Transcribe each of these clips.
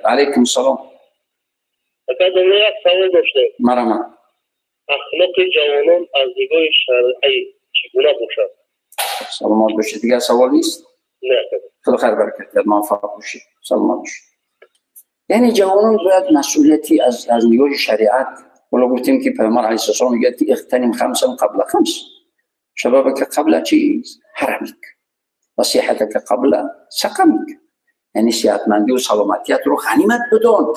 Алейкум салом. Як савол доштем. Марҳамат. Ахлоқи ҷавонон аз нигоҳи шаръӣ чӣ гуна бошад? Саломат бошед. Дигар савол нест? Не. Худо хайр баракат диҳад, муваффақ бошед. Саломат бошед. Яъне ҷавонон бояд масъулияти аз нигоҳи шариат, ҳоло гуфтем ки Паёмбар алайҳиссалом мегӯяд ки اغتنم خمسا قبل خمس، شبابك قبل چیز حرمك و صحتك قبل سقمك. یعنی صحتمندی و سلامتیت رو غنیمت بدون،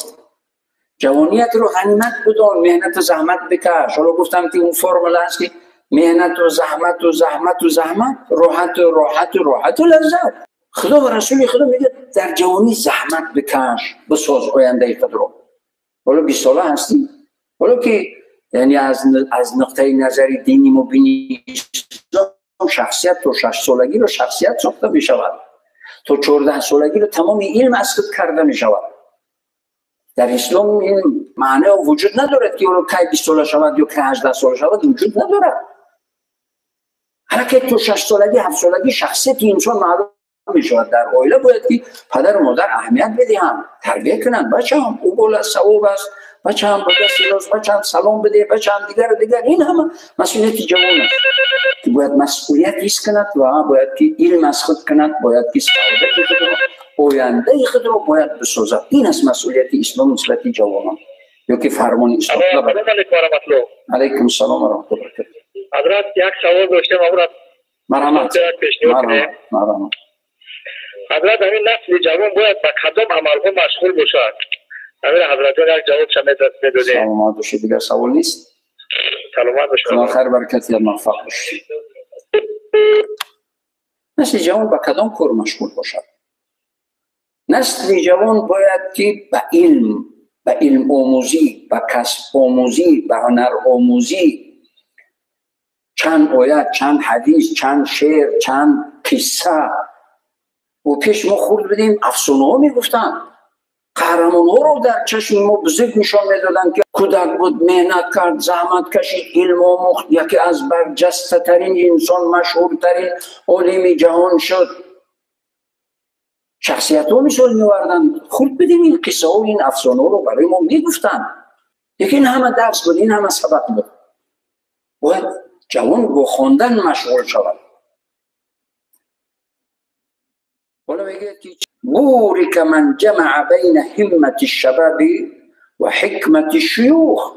جوانیت رو غنیمت بدون، محنت و زحمت بکش. حالا گفتم که اون فرمول هست که محنت و زحمت و زحمت و زحمت، راحت و راحت و راحت و لذت. خدا و رسول خدا میگه در جوانی زحمت بکش، بساز آینده خود رو. حالا 20 ساله هستی، حالا که یعنی از نقطه نظر دینی مبینی شخصیت تو 6 سالگی رو شخصیت ساخته می شود، تا 14 سالگی رو تمام علم از خود کرده می شود. در اسلام این معنی وجود ندارد که اون کی 20 ساله شود یا کی 18 ساله شود، وجود ندارد. حرکت تو 6 سالگی 7 سالگی شخصیت انسان معلوم می شود. در عائله باید که پدر و مادر اهمیت بدهند، تربیت کنند. بچه‌ام او بالا ثواب است، بچه‌ام به دست راست، بچه‌ام سلام بده، بچه‌ام دیگر و دیگر. این همه مسئولیت جوان است که باید مسئولیت حس کند و باید که علم از خود کند، باید که سعادت خود رو، آینده خود رو باید بسازد. این است مسئولیت اسلام نسبت جوانان یا که فرمان اسلام. علیکم السلام و رحمت الله و برکاته. حضرت یک سوال داشتم. مرحمت. مرحمت. حضرت همین نسل جوان باید به کدام عملها مشغول باشد؟ همین حضرت یک جواب شما میدادید. سلامت باشید. دیگر سوال نیست؟ سلامت باشید. خدا خیر برکت یا موفق باشید. نسل جوان به کدام کار مشغول باشد؟ نسل جوان باید که به علم، به علم آموزی، به کسب آموزی، به هنر آموزی، چند آیت، چند حدیث، چند شعر، چند قصه. و پیش ما خورد بدیم افسانه ها میگفتن، قهرمان ها رو در چشم ما بزرگ نشان میدادن که کودک بود، محنت کرد، زحمت کشید، علم آموخت، یکی از برجسته ترین انسان، مشهورترین عالم جهان شد. شخصیت ها مثال میوردن. خورد بدیم این قصه ها و این افسانه ها رو برای ما میگفتن. یکی این همه درس بود، این همه سبق بود. باید جوان با خواندن مشغول شود. حالا میگه که بورک من جمع بین همت الشباب و حکمت الشیوخ.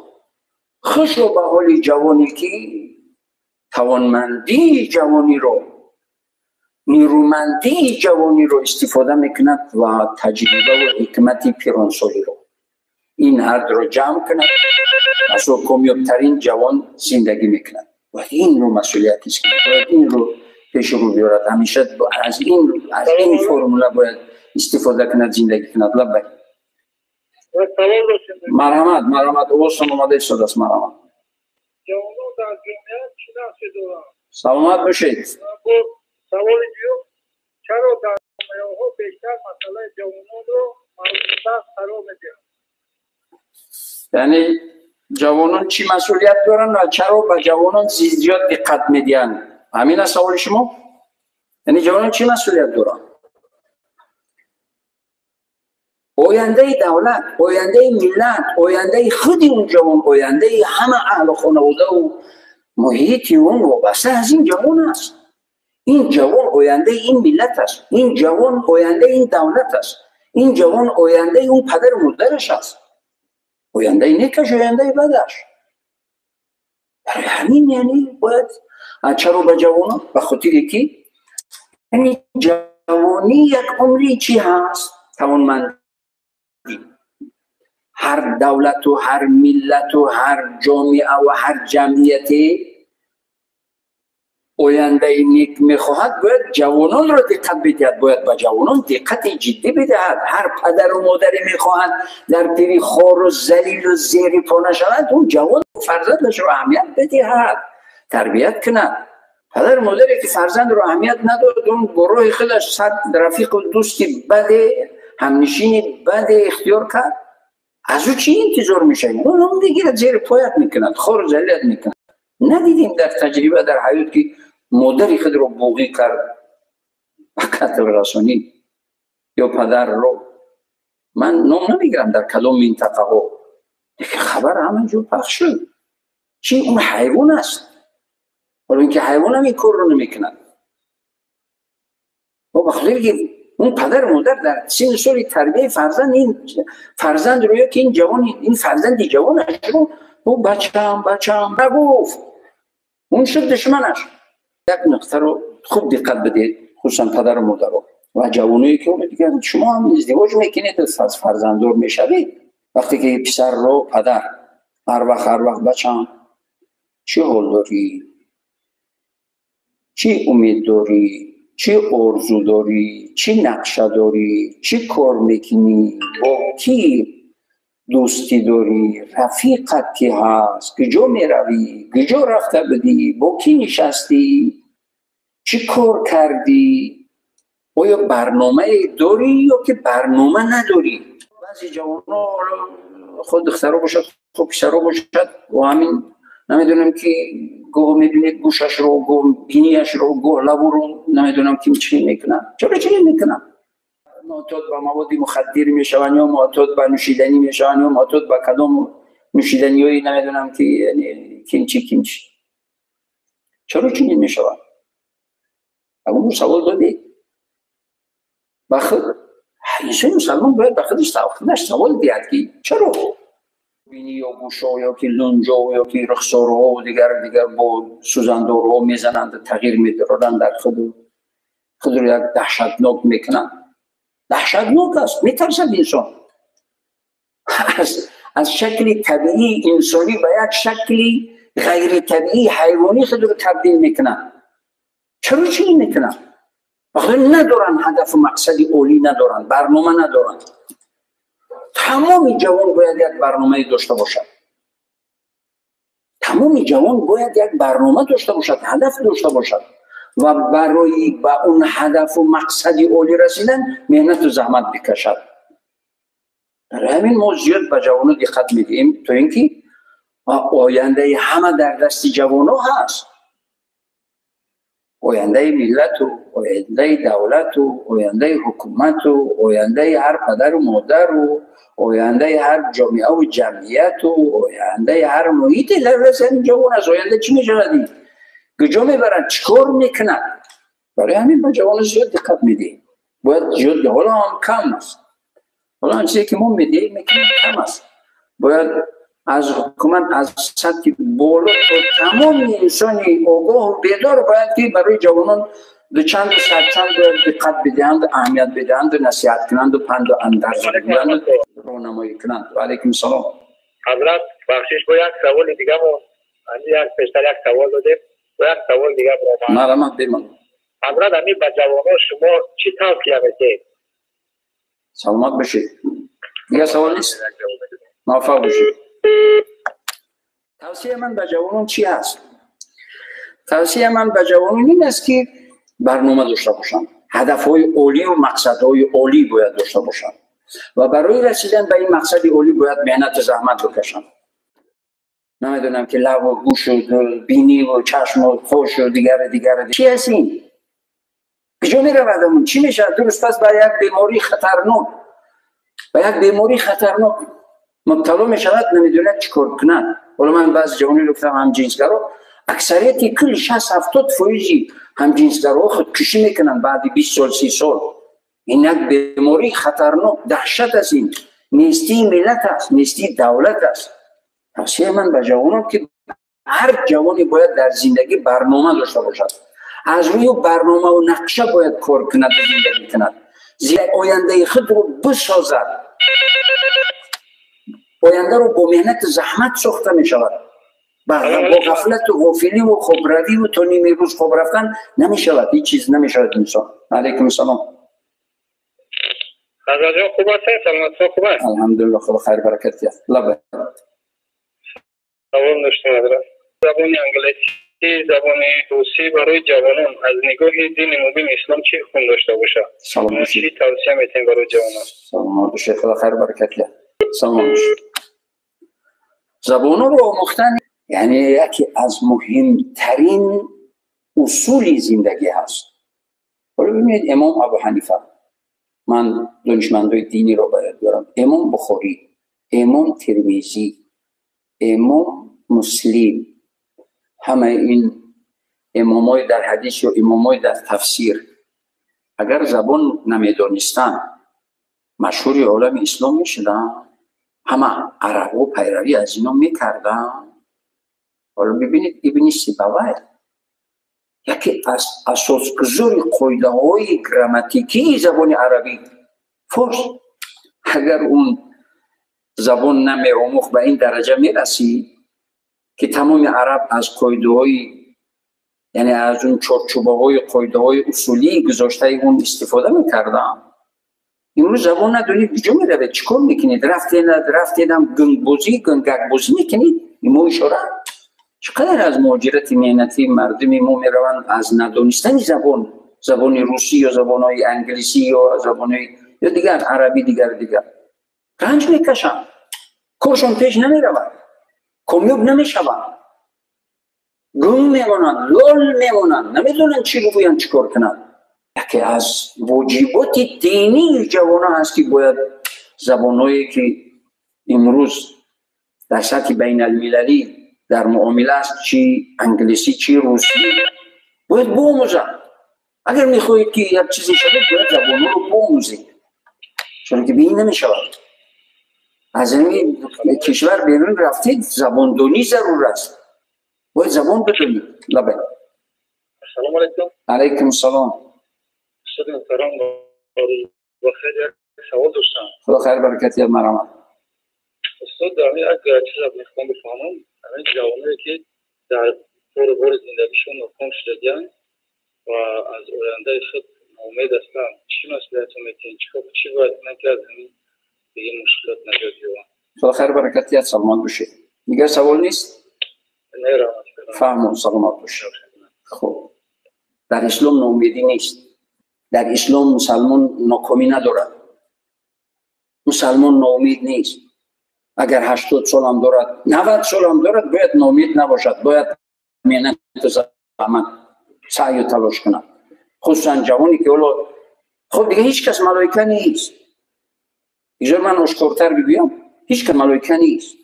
خوش و به حال جوانی که توانمندی جوانی رو، نیرومندی جوانی رو استفاده میکند و تجربه و حکمت پیرانسالی رو، این هر دو رو جمع کند، از او کامیابترین جوان زندگی میکند. و این رو مسئولیت است، باید این رو پیش رو بیارد. همیشه از این فرموله باید استفاده کند، زندگی کند. لبه. مرحمت. مرحمت. اوستان اومده ایستاده است. مرحمت. جوانان در جامعه چه نقشی دارند؟ سلامت باشید. سوال دیگه، چرا در جامعه ها بیشتر مسئله جوانان رو مورد بحث قرار میدهند؟ یعنی جوانان چی مسئولیت دارن و چرا به جوانان زیاد دقت میدهند؟ همین است سوال شما؟ یعنی جوانان چی مسئولیت دارن؟ آینده دولت، آینده ملت، آینده خود اون جوان، آینده همه اهل خانواده و محیط اون وابسته از این جوان است. این جوان آینده این ملت است، این جوان آینده این دولت است، این جوان آینده اون پدر و مادرش است، آینده نیکش، آینده بدش. برای همین یعنی باید چرا به جوانان؟ به خاطر که یعنی جوانی یک عمری چی هست؟ توانمندی. هر دولت و هر ملت و هر جامعه و هر جمعیتی آینده نیک میخواهد باید جوانان را دقت بدهد، باید به جوانان دقت جدی بدهد. هر پدر و مادری میخواهند در پیری خار و ذلیل و زیر پا نشوند، اون جوان فرزندش را اهمیت بدهد، تربیت کند. پدر و مادری که فرزند را اهمیت نداد، اون با راه خودش صد رفیق و دوست بد، همنشین بد اختیار کرد، از او چی انتظار میشه؟ اون هم دیگه زیر پایت میکند، خار و ذلیلت میکند. ندیدیم در تجربه در حیات که مادری خود رو بوغی کرد به قتل رسانی، یا پدر رو من نام نمیگیرم در کدام منطقه ها، دیگه خبر همه جور پخش شد. چی؟ اون حیوان است. ولی اینکه حیوان هم این کار رو نمیکنند. و بخاطر که اون پدر و مادر در سن سال تربیه فرزند، این فرزند رو یا که این جوان، این فرزند جوانش رو او بچم بچم نگفت، اون شد دشمنش. یک نقطه رو خوب دقت بدید، خصوصا پدر و مادر رو و جوانایی که اون دیگه شما هم ازدواج میکنید، از فرزنددار میشوید. وقتی که پسر رو پدر هر وقت بچم چه حال داری، چه امید داری، چه آرزو داری، چه نقشه داری، چه کار میکنی، با کی دوستی داری، رفیقت کی هست، کجا میروی، کجا رفته بودی، با کی نشستی، چه کار کردی، آیا برنامه داری یا که برنامه نداری؟ بعضی جوان‌ها خود دخترها باشد خود پسرها باشد و همین نمیدونم که گوه میبینید گوشش رو، گوه بینیش رو، گوه لبو رو، نمیدونم که چی میکنن. چرا چی میکنن؟ معتاد به مواد مخدر میشون یا معتاد به نوشیدنی میشون یا معتاد به کدام نوشیدنی های نمیدونم که یعنی کینچی. چرا چنین میشون؟ اون سوال دادی بخود انسان مسلمان باید به خودش سوال دیاد که چرا بینی یا گوشا یا که لنجا یا که رخسارها و دیگر با سوزندارها میزنند، تغییر میدارند در خود رو یک دهشتناک میکنند. دهشتناک است، میترسد انسان از شکل طبیعی انسانی به یک شکل غیر طبیعی حیوانی خود رو تبدیل میکنند. چرا چنین میکنند؟ وقتی ندارن هدف و مقصد عالی ندارن، برنامه ندارن. تمام جوان باید یک برنامه داشته باشد. تمام جوان باید یک برنامه داشته باشد، هدف داشته باشد و برای به اون هدف و مقصد عالی رسیدن محنت و زحمت بکشد. برای همین ما زیاد به جوانان دقت میدیم تا اینکه آینده همه در دست جوان‌ها هست. آینده ملت و آینده دولت و آینده حکومت و آینده هر پدر و مادر و آینده هر جامعه و جمعیت و آینده هر محیط در رسن جوان از آینده چی میشود، کجا میبرند، چیکار میکنند. برای همین با جوان زیاد دقت میدیم. باید زیاد، حالا هم کم است، حالا هم چیزی که ما میدیم میکنیم کم است. باید از حکومت از سطح بالا تا تمام انسانی آگاه و بیدار باید که برای جوانان دو چند صد چند باید دقت بدهند، اهمیت بدهند، نصیحت کنند و پند و اندرز بگویند، راهنمایی کنند. و علیکم سلام. حضرت بخشش با یک سوال دیگه ما یک پیشتر یک سوال دادیم و یک سوال دیگه با ما مرحمت بمان. حضرت امیر به جوانان شما چی توصیه می‌کنید؟ سلامت باشید. دیگه سوال نیست؟ موفق باشید. توصیه من به جوانان چی هست؟ توصیه من به جوانان این است که برنامه داشته باشند، هدف‌های عالی و مقصدهای عالی باید داشته باشند و برای رسیدن به این مقصد عالی باید محنت و زحمت بکشند. نمیدونم که لب و گوش و بینی و چشم و خوش و دیگر چی هست این؟ کجا می‌رود؟ چی میشه؟ درست پس به یک بیماری خطرناک، به یک بیماری خطرناک مبتلا میشود، نمیدونه چیکار کنه. حالا من بعضی جوانی رو گفتم همجنسگرا، اکثریت کل 60-70 فیصدی همجنسگرا خودکشی میکنن بعد 20 سال 30 سال. این یک بیماری خطرناک، دهشت است، این نیستی ملت است، نیستی دولت است. توصیه من به جوانان که هر جوانی باید در زندگی برنامه داشته باشد، از روی برنامه و نقشه باید کار کند و زندگی کند، آینده خود رو بسازد. آینده رو با محنت زحمت ساخته می شود. با غفلت و غافلی و خوبروی و تا نیمه روز خواب رفتن نمی شود، هیچ چیز نمی شود انسان. علیکم السلام. حضرت جان خوب هستین؟ سلامت خوب است؟ الحمدلله خدا خیر برکت یافت. لبه. سوال داشتم حضرت. زبان انگلیسی، زبان روسی برای جوانان از نگاه دین مبین اسلام چی خون داشته باشه؟ سلام باشید. چی توصیه میتین برای جوانان؟ سلام باشید. خدا خیر برکت یافت. سلام باشید. زبان رو آموختن یعنی یکی از مهمترین اصول زندگی هست. حالا ببینید امام ابو حنیفه، من دانشمندای دینی را باید بیارم. امام بخاری، امام ترمذی، امام مسلم، همه این امامای در حدیث یا امامای در تفسیر اگر زبان نمیدانستن مشهور عالم اسلام میشدن. همه عرب و پیروی از اینا میکردن. حالا ببینید ابن سیبویه یکی از اساسگذار قاعده های گراماتیکی زبان عربی فارس، اگر اون زبان نمی‌آموخت به این درجه میرسید که تمام عرب از قاعده های، یعنی از اون چارچوبه های قاعده های اصولی گذاشته اون استفاده میکردن. امروز زبان ندونید کجا میروید، چیکار میکنید؟ رفتید هم گنگبازی گنگک بازی میکنید. ما اشاره چقدر از مهاجرت مهنتی مردم ما میروند از ندانستن زبان، زبان روسی یا زبان های انگلیسی یا زبان های یا دیگر عربی دیگر رنج میکشند، کارشان پیش نمیرود، کامیاب نمیشوند، گم میمانند، لال میمانند، نمیدونند چی بگویند، چیکار کنند. یکی از واجبات دینی جوانان هست که باید زبانهایی که امروز در سطح بین المللی در معامله است، چی انگلیسی چی روسی، باید بآموزند. اگر میخواهید که یک چیزی شود باید زبانها رو بآموزید، چون که به این نمیشود. از این کشور بیرون رفتید زباندونی ضرور است، باید زبان بدونید. لبه. سلام علیکم. علیکم السلام. استاد محترم بخیر، یک سوال داشتم. خدا خیر برکت یاد مرحمت. استاد در یک چیز میخوام بفهمم، همین جوانایی که در طور بار زندگیشون ناکام شدگیان و از آینده خود ناامید هستند، چی مسئولیت میتین؟ چی باید کنن که از همین دیگه مشکلات نجات یابن؟ خدا خیر برکت یاد، سلامت باشید. دیگه سوال نیست؟ نه رحمت. فهمون، سلامت باشید. خب در اسلام ناامیدی نیست. در اسلام مسلمان ناکامی ندارد، مسلمان ناامید نیست. اگر 80 سال هم دارد، 90 سال هم دارد، باید ناامید نباشد، باید محنت و زحمت سعی و تلاش کند. خصوصا جوانی که حالا خب دیگه هیچ کس ملائکه نیست. اینجا من آشکارتر بگویم، هیچ کس ملائکه نیست.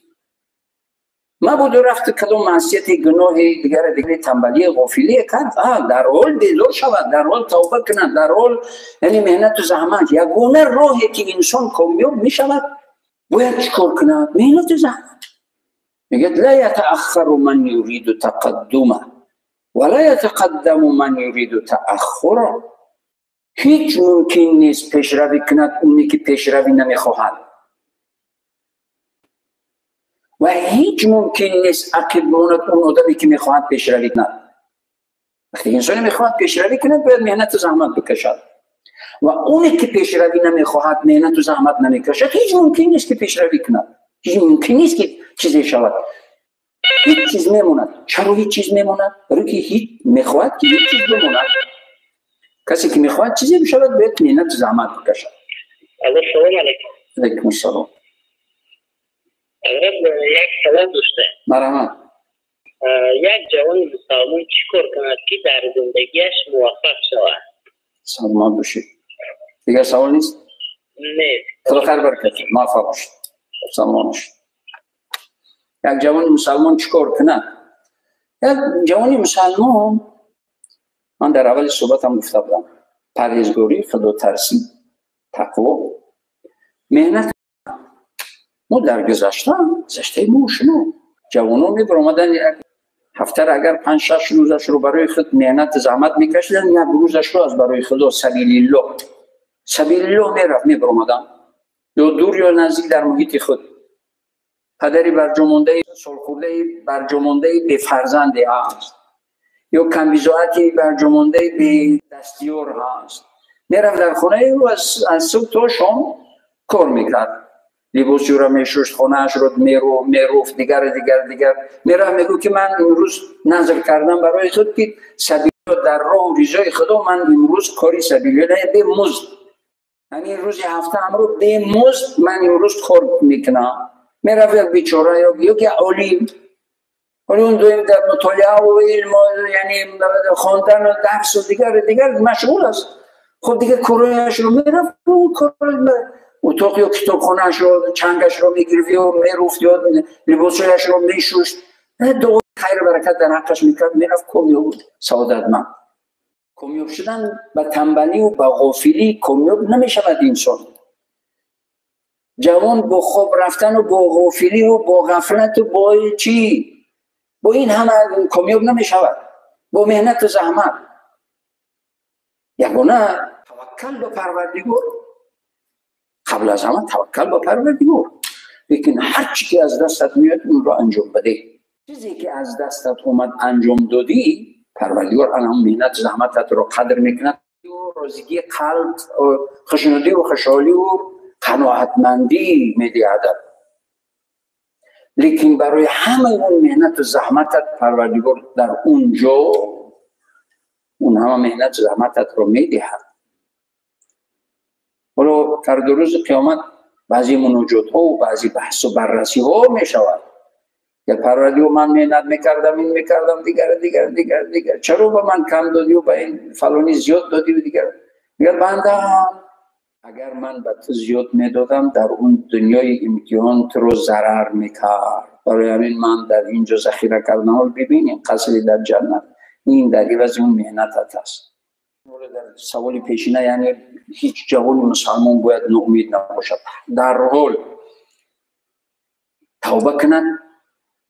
مبادا رفت کدام معصیت، گناه دیگر، تنبلی، غافلی کرد، در حال بیدار شود، در حال توبه کند، در حال یعنی محنت و زحمت. یگانه راهی که انسان کامیاب می شود باید چیکار کند؟ محنت و زحمت. میگه لا یتأخر من یرید تقدمه ولا یتقدم من یرید تأخره. هیچ ممکن نیست پیشروی کند اونی که پیشروی نمیخواهد و هیچ ممکن نیست عقب بماند اون آدمی که میخواهد پیشروی کند. وقتی انسان میخواهد پیشروی کند باید محنت و زحمت بکشد و اونی که پیشروی نمیخواهد، محنت و زحمت نمیکشد، هیچ ممکن نیست که پیشروی کند، هیچ ممکن نیست که چیزی شود. هیچ چیز میموند. چرا هیچ چیز میموند؟ برای که هیچ میخواهد که هیچ چیز بموند. کسی که میخواهد چیزی بشود باید محنت و زحمت بکشد. سلام علیکم. علیکم السلام. حضرت یک سوال داشته. مرحمت. یک جوان مسلمان چیکار کند که در زندگیش موفق شود؟ سلامت باشید. دیگر سوال نیست؟ نه. خدا خیر برکت. موفق باشید. سلامت باشید. یک جوان مسلمان چیکار کند؟ یک جوان مسلمان، من در اول صحبتم گفته بودم، پرهیزگاری، خدا ترسی، تقوا، محنت. ما در گذشته ما شما جوانان می برآمدن یک هفته را اگر 5-6 روزش رو برای خود محنت زحمت میکشیدن، یک روزش رو از برای خدا سبیل الله، سبیل الله میرفت، می برآمدن یا دور یا نزدیک در محیط خود. پدری برجامانده، سالخورده برجامانده به فرزند هست یا کمبیزاعتی برجامانده به دستیار هست، میرفت در خانه او از صبح تا شام کار میکرد، لباسی را میشست، خانه‌اش را میروفت، دیگر دیگر دیگر. میرفت میگو که من امروز نذر کردم برای خود که سبیل در راه و رضای خدا من امروز کاری سبیل نه به مزد، یعنی روز هفته امروز به مزد من امروز کار میکنم. میرفت یک بیچاره یا که عالم، ولی اون دویم در مطالعه و علم، یعنی خواندن و درس و دیگر دیگر مشغول است. خب دیگه کارهایش رو میرفت، اتاق یا کتابخانه‌اش رو چنگش رو میگرفت یا میرفت یا لباسهایش رو میشست، دعای خیر و برکت در حقش میکرد، میرفت کامیاب سعادتمند. کامیاب شدن به تنبلی و به غافلی کامیاب نمیشود انسان. جوان با خواب رفتن و با غافلی و با غفلت و با چی، با این همه کامیاب نمیشود، با محنت و زحمت. یگانه توکل به پروردگار، قبل از همه توکل به پروردگار، لیکن هر چی که از دستت میاد اون رو انجام بده. چیزی که از دستت اومد انجام دادی، پروردگار الان محنت زحمتت رو قدر میکند. روزگی قلب، خوشنودی و خوشحالی و قناعتمندی میدهد. لیکن برای همه اون محنت و زحمتت پروردگار در اونجا اون همه محنت و زحمتت رو میدهد. حالا فردا روز قیامت بعضی مناجات ها و بعضی بحث و بررسی ها میشود که پروردگار من محنت میکردم، این میکردم، دیگر دیگر دیگر دیگر، چرا به من کم دادی و به این فلانی زیاد دادی و دیگر. میگه بنده اگر من به تو زیاد میدادم در اون دنیای امتحان تو رو ضرر میکرد، برای همین من در اینجا ذخیره کردم. حال ببین این قصری در جنت، این در عوض اون محنتت است. در سوال پیشینه، یعنی هیچ جوان مسلمان باید ناامید نباشد، در حال توبه کنند،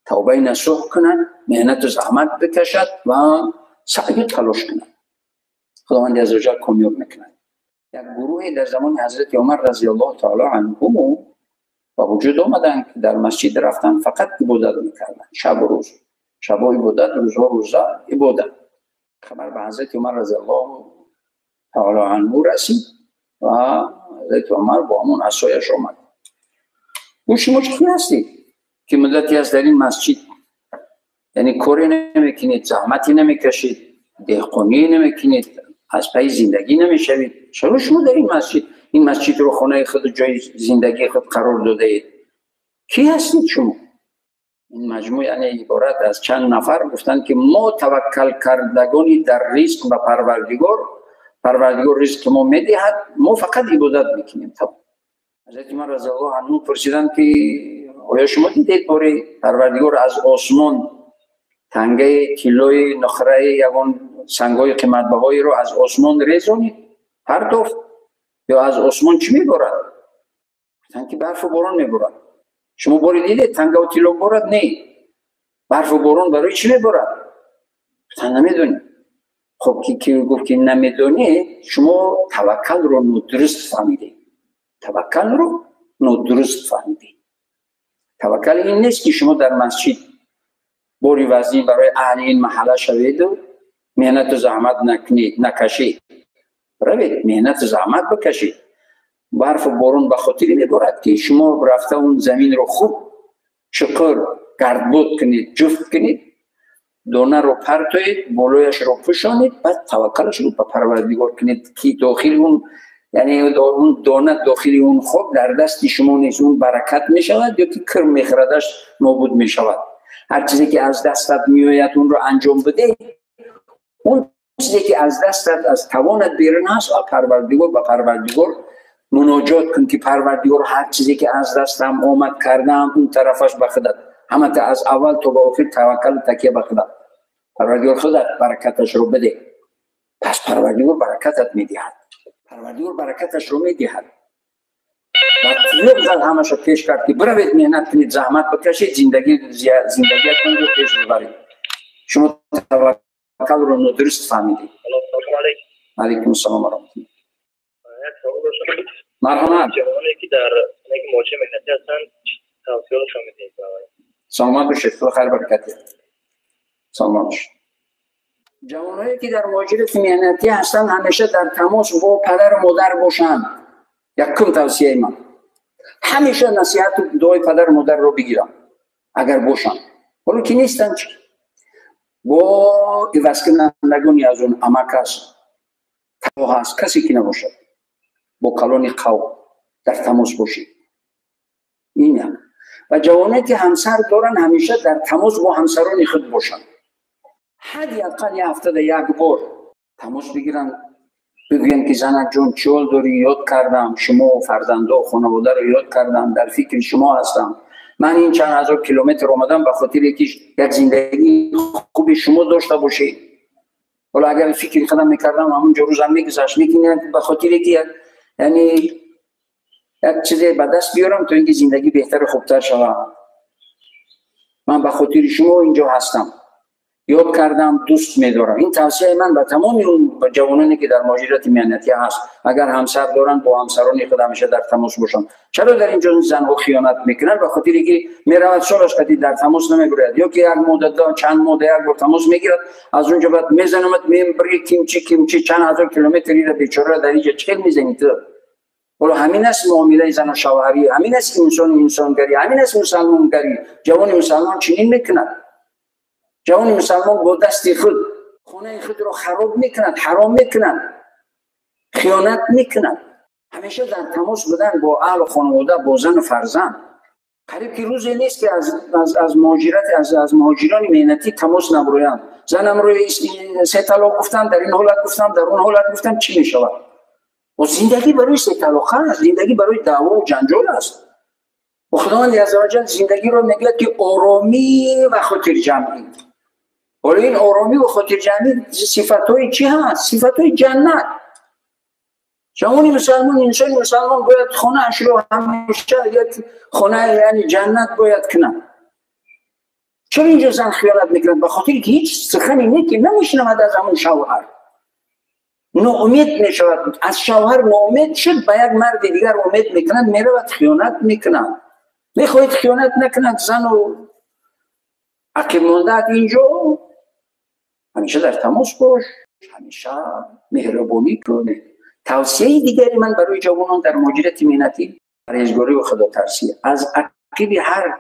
توبه نصوح کنند، محنت و زحمت بکشد و سعی و تلاش کنند، خداوند عزوجل کامیاب میکند. یک گروهی در زمان حضرت عمر رضی الله تعالی عنه با وجود آمدند که در مسجد رفتن فقط عبادت میکردند، شب و روز، شبها عبادت، روزها روزه عبادت. خبر به حضرت عمر رضی الله تعالی عنه رسید و حضرت عمر با همون عصایش آمد. گفت شما کی هستید که مدتی از در این مسجد یعنی کاری نمیکنید، زحمتی نمیکشید، دهقانی نمیکنید، از پی زندگی نمیشوید، چرا شما در این مسجد، این مسجد رو خانه خود و جای زندگی خود قرار داده اید؟ کی هستید شما؟ این مجموع یعنی عبارت از چند نفر گفتند که ما توکل کردگانی در رزق به پروردگار، پروردگار رزق ما میدهد، ما فقط عبادت میکنیم. حضرت عمر رضی الله عنه پرسیدند که آیا شما دیدید باری پروردگار از آسمان تنگه طلای نخره یگان سنگ‌های قیمت‌بهایی رو از آسمان ریزانید پرتافت، یا از آسمان چی میبارد؟ گفتند که برف و باران میبارد. شما باری دیدید تنگه و طلا بارد؟ نه. برف و باران برای چی میبارد؟ گفتند نمیدونیم. خب کی گفت که نمیدونی، شما توکل رو نادرست فهمیدید. توکل رو نادرست فهمیدید. توکل این نیست که شما در مسجد باری وزنی برای اهل این محله شوید و محنت و زحمت نکنید، نکشید. روید محنت و زحمت بکشید. برف و بارون به خاطر میبارد که شما رفته اون زمین رو خوب چقر گردبود کنید، جفت کنید، دانه رو پرتوید، بالایش رو پوشانید، بعد توکلش رو به پروردگار کنید که داخل اون، یعنی اون دانه داخل اون خاک در دست شما نیست، اون برکت میشود یا که کرم میخوردش نابود میشود. هر چیزی که از دستت میآید اون رو انجام بده، اون چیزی که از دستت از توانت بیرون هست پروردگار، به پروردگار مناجات کن که پروردگار هر چیزی که از دستم آمد کردم اون طرفش به خودت، همه از اول تا به آخر توکل و تکیه به خودت، پروردگار خودت برکتش رو بده. پس پروردگار برکتت میدهد، پروردگار برکتش رو میدهد. و یک زد همش رو پیش کرد که بروید محنت کنید، زحمت بکشید، زندگیتون رو پیش ببرید. شما توکل رو نادرست فهمیدید. علیکم السلام و رحمت الله. مرحبا. جوانایی که در مهاجرت مهنتی هستند توصیه شما میدید؟ سلامت باشید، خدا خیر برکت. سلامت باشید. جوانایی که در مهاجرت مهنتی هستند همیشه در تماس با پدر و مادر باشند. یکم توصیه من همیشه نصیحت و دعای پدر و مادر رو بگیرم اگر باشن. حالا که نیستن چی؟ با عوض کنندگانی از اون عمک هست، تا هست، کسی که نباشد، با کلان قوم در تماس باشید. این هم. و جوانایی که همسر دارن همیشه در تماس با همسران خود باشن، حداقل یه هفته در یک بار تماس بگیرن، بگویم که زنک جون چول داری یاد کردم، شما و فرزندا و خانواده رو یاد کردم، در فکر شما هستم. من این چند هزار کیلومتر اومدم به خاطر یکیش یک زندگی خوب شما داشته باشید. حالا اگر فکر خودم میکردم همونجا روزم میگذشت، لیکن به خاطر که یعنی یک چیزی به دست بیارم تا اینکه زندگی بهتر و خوبتر شود. من به خاطر شما اینجا هستم، یاد کردم، دوست می‌دارم. این توصیه من به تمام اون جوانانی که در مهاجرت مهنتی هست، اگر همسر دارن با همسران خود همیشه در تماس باشن. چرا در اینجا زنها خیانت میکنن؟ به خاطر اینکه میرود سالش قدی در تماس نمیگیرد، یا که یک مدت چند مدت یک بار تماس میگیرد، از اونجا بعد میزنمت میبری کیمچی کیمچی چند هزار کیلومتری را بیچاره در اینجا چل میزنی تو. حالا همین است معامله زن و شوهری، همین است انسان انسانگری، همین است مسلمانگری. جوان مسلمان چنین میکند. جوان مسلمان با دست خود خانه خود را خراب میکند، حرام میکند، خیانت میکند. همیشه در تماس بودن با اهل خانواده، با زن و فرزند. قریب که روزی نیست که از مهاجرت از مهاجران مهنتی تماس نبرویم. زنم رو سه طلاق گفتم، در این حالت گفتم، در اون حالت گفتم، چی میشود؟ و زندگی برای سه طلاق است، زندگی برای دعوا و جنجال است. و خداوند عزوجل زندگی رو میگه که آرامی و خاطر جمعی. حالا این آرامی و خاطر جمعی صفت‌های چی هست؟ صفت‌های جنت. جوانی مسلمان، انسان مسلمان باید خانه اش رو همیشه یک خانه یعنی جنت باید کنه. چرا اینجا زن خیانت میکنه؟ به خاطر که هیچ سخنی نه که نمیشنود از همون شوهر. ناامید میشود، از شوهر ناامید شد، به یک مرد دیگر امید میکند، میرود خیانت میکند. میخواهید خیانت نکند زن و عقب مانده اینجا، همیشه در تماس باش، همیشه مهربانی کنه. توصیه دیگری من برای جوانان در مهاجرت مهنتی پرهیزگاری و خدا ترسی. از عقب هر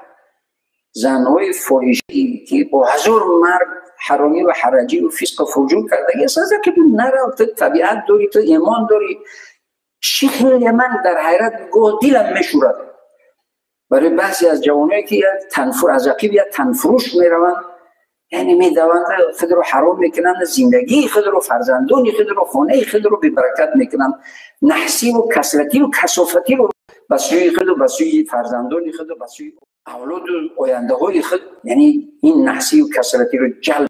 زنهای فاحشه‌ای که با هزار مرد حرامی و حرجی و فسق و فجور کرده، از عقب نرو. تو طبیعت داری، تو ایمان داری. چی خیلی من در حیرت گاه دلم میشورد برای بعضی از جوانایی که تنفر از عقب یا تنفروش میروند، یعنی میدوند خود رو حرام میکنند، زندگی خود رو، فرزندان خود رو، خانه خود رو بی برکت میکنند، نحسی و کسرتی و کثافتی رو به سوی خود و به سوی فرزندان خود و به سوی اولاد و آینده های خود، یعنی این نحسی و کسرتی رو جلب.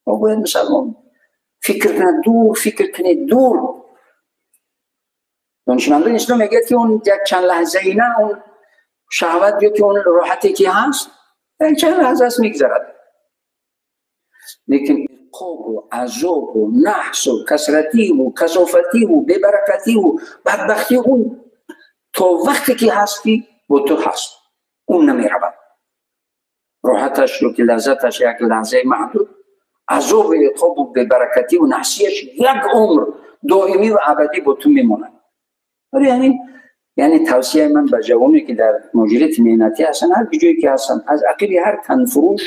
ما باید مسلمان فکر کنه دور، فکر کنه دور. دانشمندان اسلام میگه که اون یک چند لحظه ای نه، اون شهوت یا که اون راحتی که هست یک چند لحظه است میگذرد، لیکن عقاب و عذاب و نحس و کسرتی و کثافتی و بی‌برکتی و بدبختی اون تا وقتی که هستی با تو هست، اون نمیرود. راحتش رو که لذتش یک لحظه محدود، عذاب و عقاب و بی‌برکتی و نحسیش یک عمر دائمی و ابدی با تو میماند. برای همین یعنی توصیه من به جوانی که در مهاجرت مهنتی هستن، هر جایی که هستن، از عقب هر تنفروش،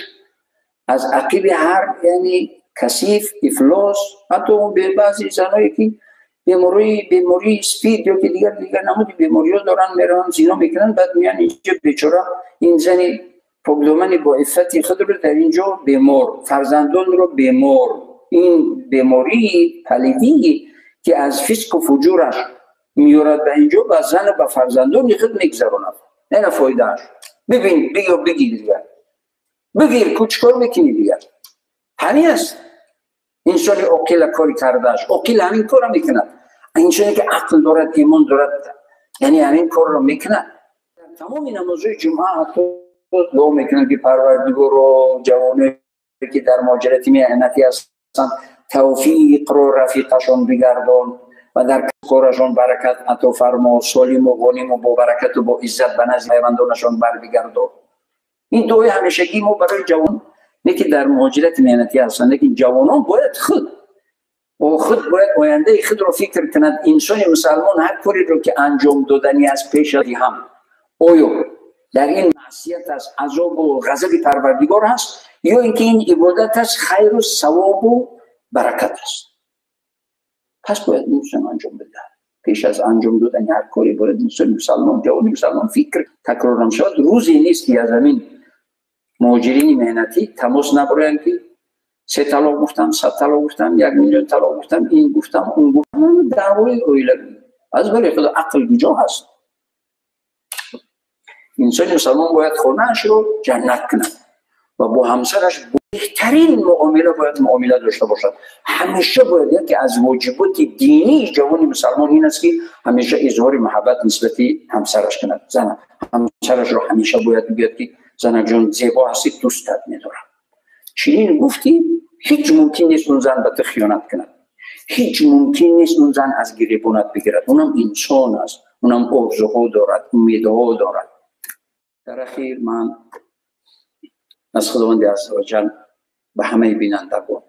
از عقب هر یعنی کثیف، افلاس، حتی اون به بعضی زنایی که بیماری سپید یا که دیگر نمود بیماری ها دارن، میرن زینا میکنن، بعد میان اینجا بیچاره این زن پاکدامن با عفت خود رو در اینجا بیمار، فرزندان رو بیمار. این بیماری پلیدی که از فسق و فجورش میورد به اینجا، به زن و به فرزندان خود میگذراند. نه فایدهش. ببین، بگیر، بگیر دیگر، بگیر کوچکار میکنی دیگر. همین است. انسان عاقل کاری کردهش، عاقل همین کار را میکند. انسانی که عقل دارد، ایمان دارد، یعنی همین کار را میکند. تمام نمازهای جمعه حتی دعا میکنند که پروردگار و جوانایی که در مهاجرت مهنتی هستند توفیق رو رفیقشان بگردان و در کارشان برکت عطا فرما، سالم و غنیم و با برکت و با عزت به نزد پیوندانشان بر بگردان. این دعای همیشگی ما برای جوان نه که در مهاجرت مهنتی هستند، لیکن جوانان باید خود و خود باید آینده خود رو فکر کند. انسان مسلمان هر کاری رو که انجام دادنی از پیش از هم، آیا در این معصیت است، عذاب و غضب پروردگار هست، یا اینکه این عبادت است، خیر و ثواب و برکت است. پس باید انسان انجام بده. پیش از انجام دادن هر کاری باید انسان مسلمان، جوان مسلمان فکر تکرار نشود. روزی نیست که از همین مهاجرین مهنتی تماس نبرند که 3 талоқ гуфтам, 100 талоқ гуфтам, 1 миллион талоқ гуфтам, ин гуфтам, он гуфтам, даъвои оилавӣ. Аз барои худ ақл куҷо ҳаст? Инсони мусалмон бояд хонаашро ҷаннат кунад ва бо ҳамсараш беҳтарин муомила бояд муомила дошта бошад. Ҳамеша бояд яке аз воҷиботи динии ҷавони мусалмон ин аст, ки ҳамеша изҳори муҳаббат нисбати ҳамсараш кунад. Зан ҳамсарашро ҳамеша бояд бигӯяд, ки занакҷон, зебо ҳастӣ, дӯстат медорам. Чунин гуфтӣ, ҳеҷ мумкин нест он зан ба ту хиёнат кунад. Ҳеҷ мумкин нест он зан аз гиребонат бигирад. Унам инсон аст, унам орзуҳо дорад, умедҳо дорад. Дар ахир ман аз Худованди азза ва ҷал ба ҳамаи бинандагон,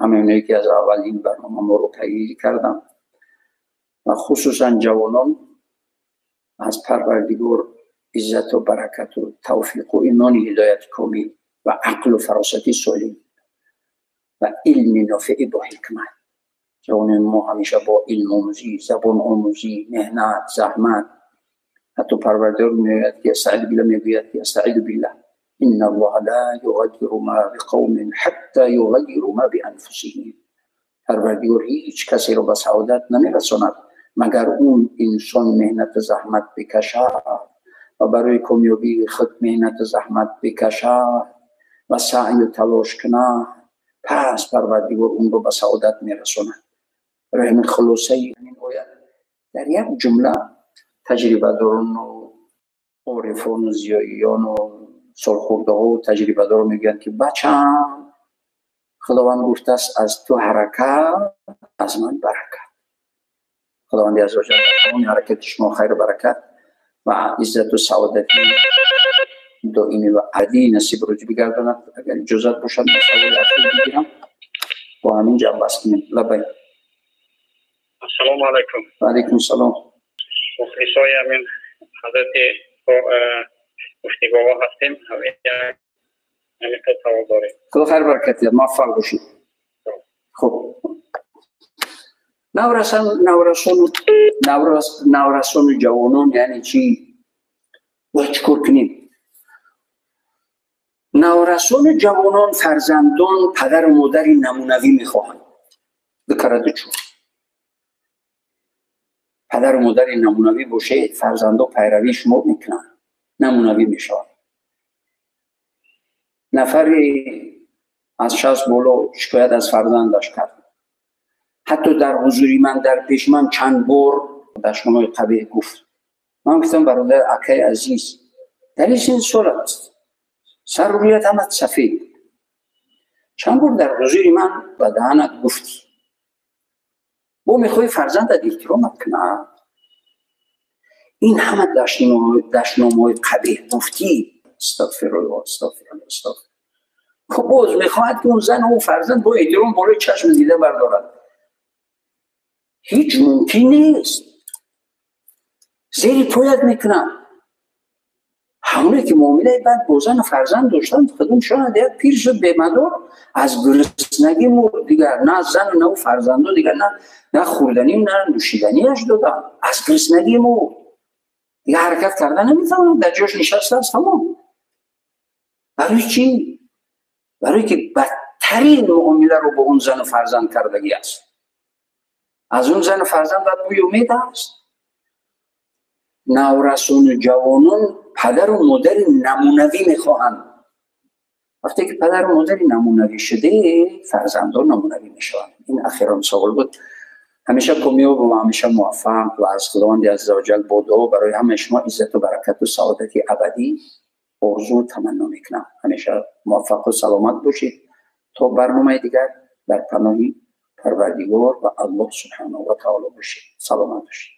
ҳамаи оное ки аз аввал ин барнома моро пайгирӣ карданд ва хусусан ҷавонон, аз Парвардигор иззату баракату тавфиқу имони ҳидояти комил ва ақлу фаросати солим ва илми нофеъи бо ҳикмат. Ҷавонони мо ҳамеша бо илмомӯзӣ, забономӯзӣ, меҳнат, заҳмат. Ҳатто Парвардигор мегӯяд ки астаиду билла, мегӯяд ки астаиду билла, инна аллоҳа ла юғаййиру ма биқавмин ҳатта юғаййиру ма бианфусиҳим. Парвардигор ҳеҷ касеро ба саодат намерасонад, магар он инсон меҳнату заҳмат бикашад ва барои комёбии худ меҳнату заҳмат бикашад ва саъю талош кунад, пас Парвардигор онро ба саодат мерасонад. Барои ҳамин хулосаи ҳамин оят дар як ҷумла таҷрибадорону орифону зиёиёну солхӯрдаҳо таҷрибадоро мегӯянд, ки бачам, Худованд гуфтааст, аз ту ҳаракат, аз ман баракат. Худованди азза ва ҷал дар тамоми ҳаракати шумо хайру баракат ва иззату саодати доимӣ ва абадӣ насиб рӯзӣ бигардонад. Агар иҷозат бошад, ман саволи ахир бигирам, бо ҳамин ҷамъбаст кунем. Лабай. Ассалому алайкум. Ва алайкум салом. Мухлисои ҳамин ҳазрати муфтӣ бобо ҳастем. Ҳамин савол дорем. Худо хайр баракат диҳад, муваффақ бошед. Хуб, наврасону ҷавонон яъне чӣ? Бояд чӣ кор кунем? Наврасону ҷавонон, фарзандон падару модари намунавӣ мехоҳанд. Дукараду чор. Падару модари намунавӣ бошед, фарзандо пайравии шумо мекунанд, намунавӣ мешаванд. Нафаре аз 60 боло шикоят аз фарзандаш кард. Ҳатто дар ҳузури ман, дар пеши ман чанд бор дашномҳои қабеҳ гуфт. Ман гуфтам, бародар, акаи азиз, дар ин син сол аст, сару рӯят ҳамат сафед, чанд бор дар ҳузури ман ба даҳанат гуфтӣ, бо мехоҳӣ фарзандат эҳтиромат кунад? Ин ҳама дашномҳои қабеҳ гуфтӣ. Астағфируллоҳ, астағфируллоҳ, астағфируллоҳ. Хуб, боз мехоҳад, ки он зан, он фарзанд бо эҳтиром болои чашм дида бардорад. Ҳеҷ мумкин нест. Зери поят мекунад. Ҳамоне ки муомилаи бад бо зану фарзанд доштанд, худашон як пир шуд, бемадор, аз гуруснагӣ мурд. Дигар на зану на фарзандо, дигар на хӯрданӣ, на нӯшиданиаш доданд. Аз гуруснагӣ мурд, дигар ҳаракат карда наметавонад, дар ҷош нишастааст, тамом. Барои чӣ? Барои ки бадтарин муомиларо бо он зану фарзанд кардагӣ аст. Аз он зану фарзанд баъд бӯи умед аст. Наврасону ҷавонон падару модари намунавӣ мехоҳанд. Вақте ки падару модари намунавӣ шуде, фарзандон намунавӣ мешаванд. Ин ахирон савол буд. Ҳамеша комёб ва ҳамеша муваффақ ва аз Худованди азза ва ҷал бо дуо барои ҳамаи шумо иззату баракату саодати абадӣ орзу таманно мекунам. Ҳамеша муваффақу саломат бошед. То барномаи дигар дар паноҳи Парвардигор ва Аллоҳ субҳанаҳу ва таоло бошед. Саломат бошед.